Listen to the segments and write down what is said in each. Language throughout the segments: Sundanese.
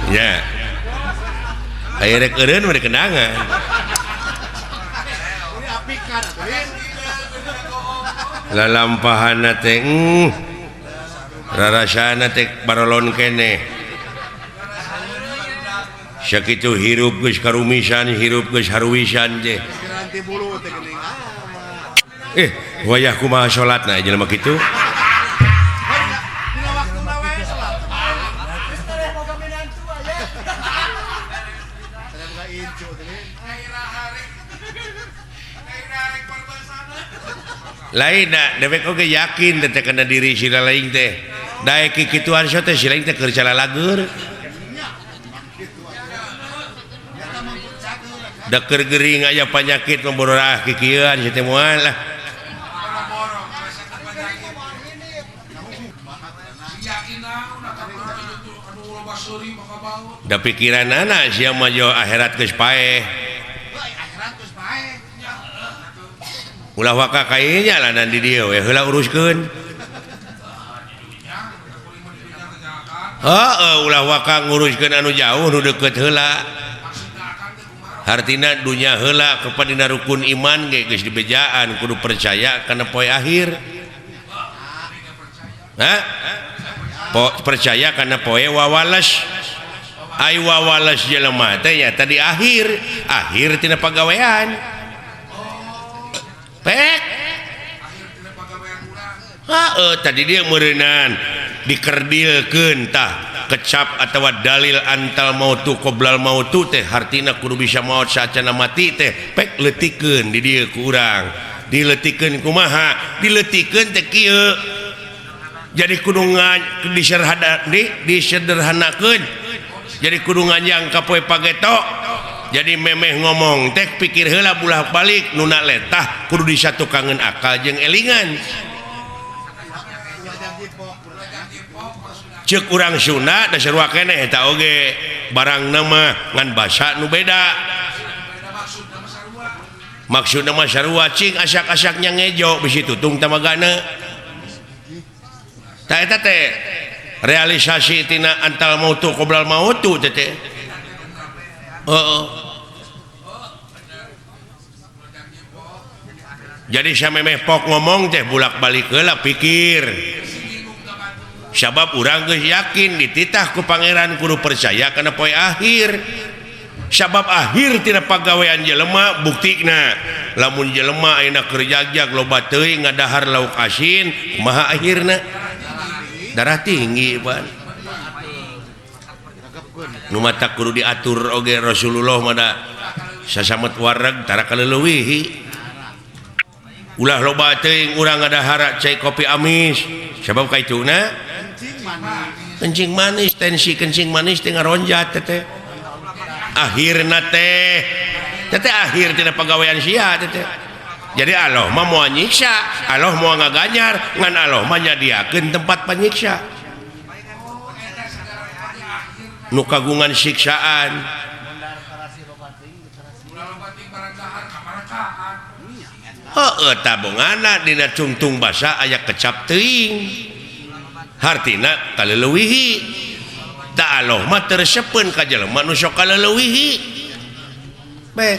Nya. Aya rek eureun mah kenangan. Lalampahana teh rarasana teh barolon keneh. Sakitu hirup geus karumisan, hirup geus haruwisan teh. Wayah kumaha salatna jelema kitu? Lain da dewek oge yakin teh kana diri sila lain teh. Daek kikituan so teh sila teh keur calalager. Da keur gering aya panyakit membororah kikieuan si teh moal lah. Da pikiranana sia mah jo akhirat geus paeh. Ulah waka kainya lanan di dieu we heula uruskeun. Heeh, ulah waka nguruskeun anu jauh nu deukeut heula. Hartina dunya heula kepada dina rukun iman ge geus dibejaan kudu percaya kana poe akhir. Hah? Percaya kana poe wawales. Ai wawales jelema teh nya tadi akhir, akhir tina pagawean. Pek. Heeh, tadi dia meureunan dikerdilkeun tah kecap atawa dalil antal mautu qoblal mautu teh hartina kudu bisa maot saacana mati teh pek leutikeun di dieu ku urang. Dileutikeun kumaha? Dileutikeun teh kieu. Jadi kudu disederhanakeun. Jadi kudu nganjang ka poe pageto. Jadi memeh ngomong teh pikir heula bulah balik nuna letah kudu disatukangeun akal jeung elingan. Ceuk urang Sunda da sarua keneh eta oge barangna mah ngan basa nu beda. Maksudna mah sarua cing asak-asaknya ngejo bisi tutung tamagana. Tah eta teh realisasi tina antal mautu qoblal mautu teh teh. Heeh. Jadi samemeh pok ngomong teh bulak-balik heula pikir. Sabab urang geus yakin dititah ku pangeran kudu percaya kana poe akhir. Sabab akhir tina pagawean jelema buktina lamun jelema ayeuna keur jagjag loba teuing ngadahar lauk asin kumaha akhirna? Darah tinggi pan. Nu mata kudu diatur oge Rasulullah mah da sasamet wareg tara kaleuwihi. Ulah loba teuing urang ngadahar cai kopi amis sabab kaituna kencing manis, tensi kencing manis teh ngaronjat teh. Akhirna teh teh akhir tina pagawean sia teh. Jadi Allah mah moal nyiksa, Allah moal ngaganjar, ngan Allah mah nyadiakeun tempat panyiksa. Nu kagungan siksaan. Heeh, tabongana dina cungtung basa aya kecap teuing. Hartina kaleuwihi. Ta Allah mah teu resepeun ka jelema nu sok kaleuwihi. Baik.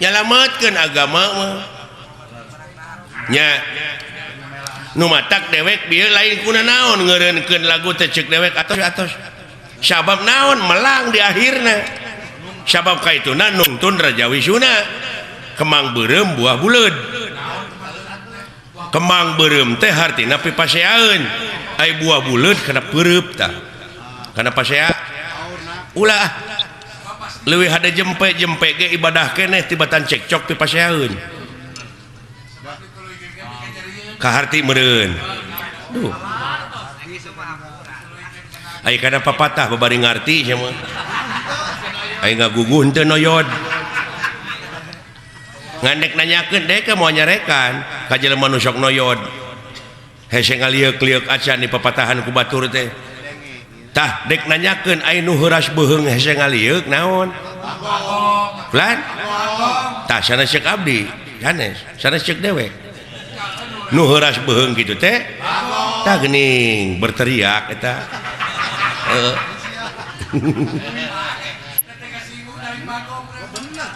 Nyalametkeun agama mah. Nya nu matak dewek bieu lain kuna naon ngeureunkeun lagu teh ceuk dewek atos-atos. Sabab naon melang di akhirna. Sabab kaituna nungtun Raja Wisuna. Kemang beureum buah buleud. Kemang beureum teh hartina pipaseaeun. Ai buah buleud kana peureub tah. Kana pasea ulah leuwih hade jempe-jempe ge ibadah keneh tibatan cekcok pipaseaeun. Kaharti meureun. Duh. Ai kana papatah babari ngarti sia mah. Ai ngaguguh henteu noyod. Ngandek nanyakeun dek moal nyarekan ka jelema nu sok noyod. Hese ngalieuk-lieuk acan di papatahan ku batur teh. Tah dek nanyakeun ai nu heuras beuheung hese ngalieuk naon? Pelan? Tah sanes ceuk abdi, sanes, sanes ceuk dewek. Nu heuras beuheung kitu teh Tah geuning berteriak eta.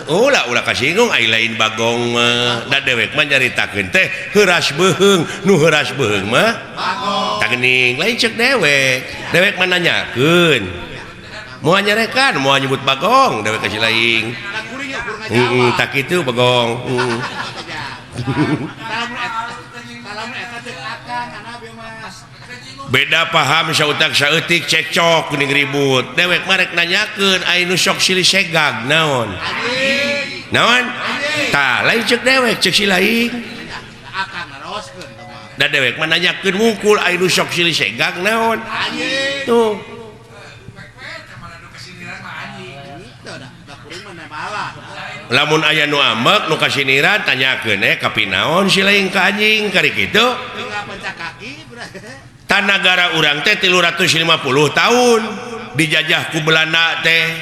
Ulah ulah kasinggung ai lain bagong mah. Da dewek mah nyaritakeun teh heuras beuheung, nu heuras beuheung mah bagong. Tah geuning lain ceuk dewek. Dewek mah nanyakeun. Moal nyarekan, moal nyebut bagong, dewek kasih lain. Heeh, tak kitu bagong. Beda paham sautak saeutik cekcok geuning ribut. Dewek mah rek nanyakeun ai nu sok silih segag naon? Naon? Tah lain ceuk dewek ceuk si lain. Da dewek mah nanyakeun wungkul ai nu sok silih segag naon? Tuh. Lamun aya nu ambek nu kasiniran tanyakeun kapinaon si lain ka anjing kari kitu. Tanagara urang teh 350 tahun dijajah ku Belanda teh.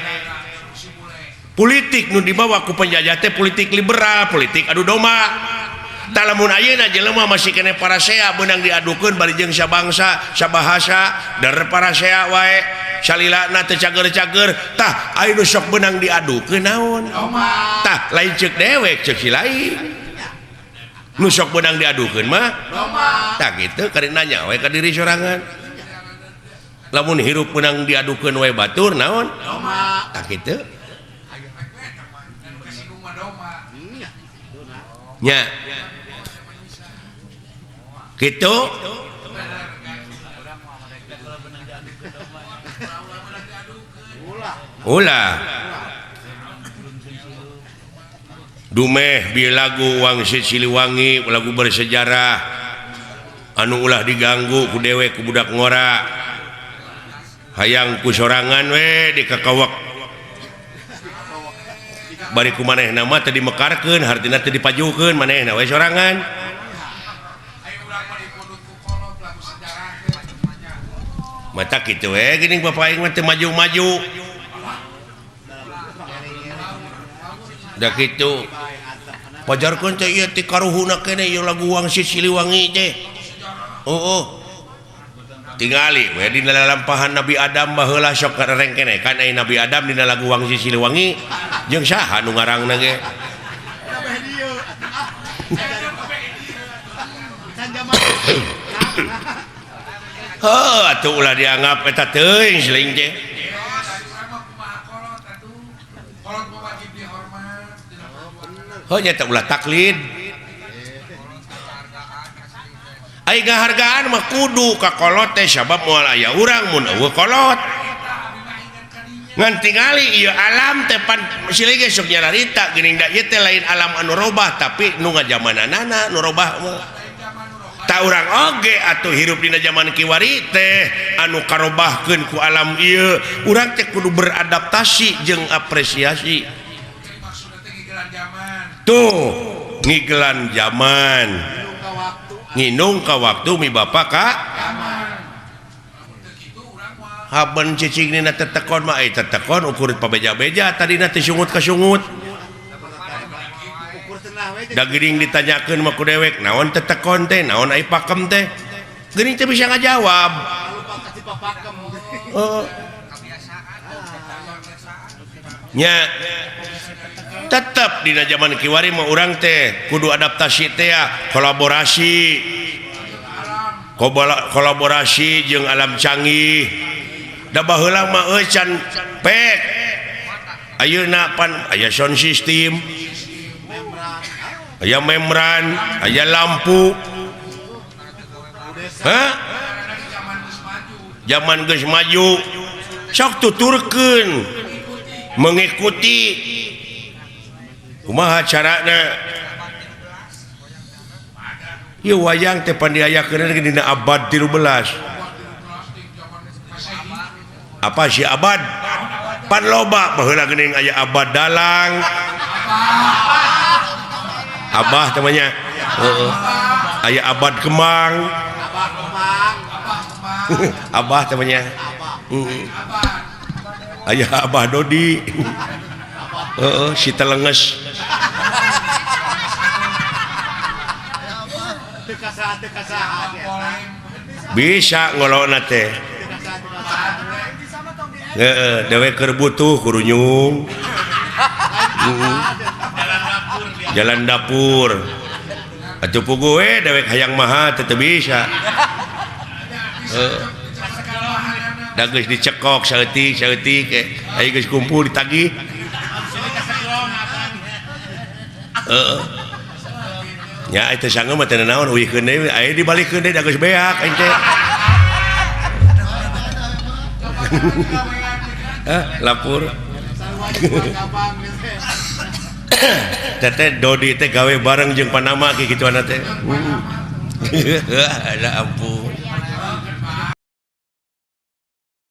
Politik nu dibawa ku penjajah teh politik liberal, politik adu domba. Tah lamun ayeuna jelema masih keneh parasea beunang diadukeun bari jeung sabangsa, sabahasa, dar parasea wae. Salilana teu cager-cager, tah aya nu sok beunang diadukeun naon? Tah lain ceuk dewek ceuk si lain. Nu sok beunang diadukeun mah tah kitu kari nanya we ka diri sorangan. Lamun hirup beunang diadukeun we batur naon? Tah kitu. Nya. Kitu. Ulah. Dumeh bi lagu Wangsit Siliwangi lagu bersejarah anu ulah diganggu ku dewek ku budak ngora. Hayang ku sorangan we dikakawak. Bari ku manehna mah teu dimekarkeun hartina teu dipajukeun manehna we sorangan. Mata kitu we geuning bapak aing mah teu maju-maju. Da kitu. Pajarkeun teh ieu ti karuhuna keneh ieu lagu Wangsit Siliwangi teh. Oh. Tingali we dina lalampahan Nabi Adam baheula sok karerengkene kan aya Nabi Adam dina lagu Wangsit Siliwangi jeung saha nu ngarangna ge. Heuh atuh ulah dianggap eta teuing siling teh. Heuh nya teh ulah taklid. Ai ngahargaan mah kudu ka kolot teh sabab moal aya urang mun eueuh kolot. Ngan tingali ieu alam teh pan silih ge sok nyararita geuning da ieu teh lain alam anu robah tapi nu ngajamananana nu robah mah. Ta urang oge atuh hirup dina jaman kiwari teh anu karobahkeun ku alam ieu urang teh kudu beradaptasi jeung apresiasi. Tuh ngigelan jaman nginung ka waktu mi bapa ka haben cicing dina tetekon mah ai tetekon ukur pabeja-beja tadina teh sungut ka sungut. Da geuning ditanyakeun mah ku dewek naon tetekon teh naon ai pakem teh geuning teh bisa ngajawab. Heeh. Nya tetep dina jaman kiwari mah urang teh kudu adaptasi teh kolaborasi. Kolaborasi jeung alam canggih. Da baheula mah euy can pek. Ayeuna pan aya sound system. Aya membran, aya lampu. Hah? Zaman geus maju. Sok tuturkeun mengikuti kumaha carana. Ieu wayang teh pan diayakeun dina abad 13. Apa si abad? Pan loba baheula geuning aya abad dalang. Abah namanya. Heeh. Aya abad kemang. Abah namanya. Heeh. Aya Abah Dodi. Heeh, si telenges. Bisa ngolona teh. Heeh, dewek keur butuh kurunyung. Jalan dapur. Atuh puguh we dewek hayang maha teu bisa. Heeh. Da geus dicekok saeutik saeutik aya geus kumpul ditagih. Heeh. Nya eta sange mah teu naon uihkeun deui aya dibalikeun deui da geus beak aing teh. Hah, lapor. Teteh Dodi teh gawe bareng jeung Panama kieu kituanna teh. Lah ampun.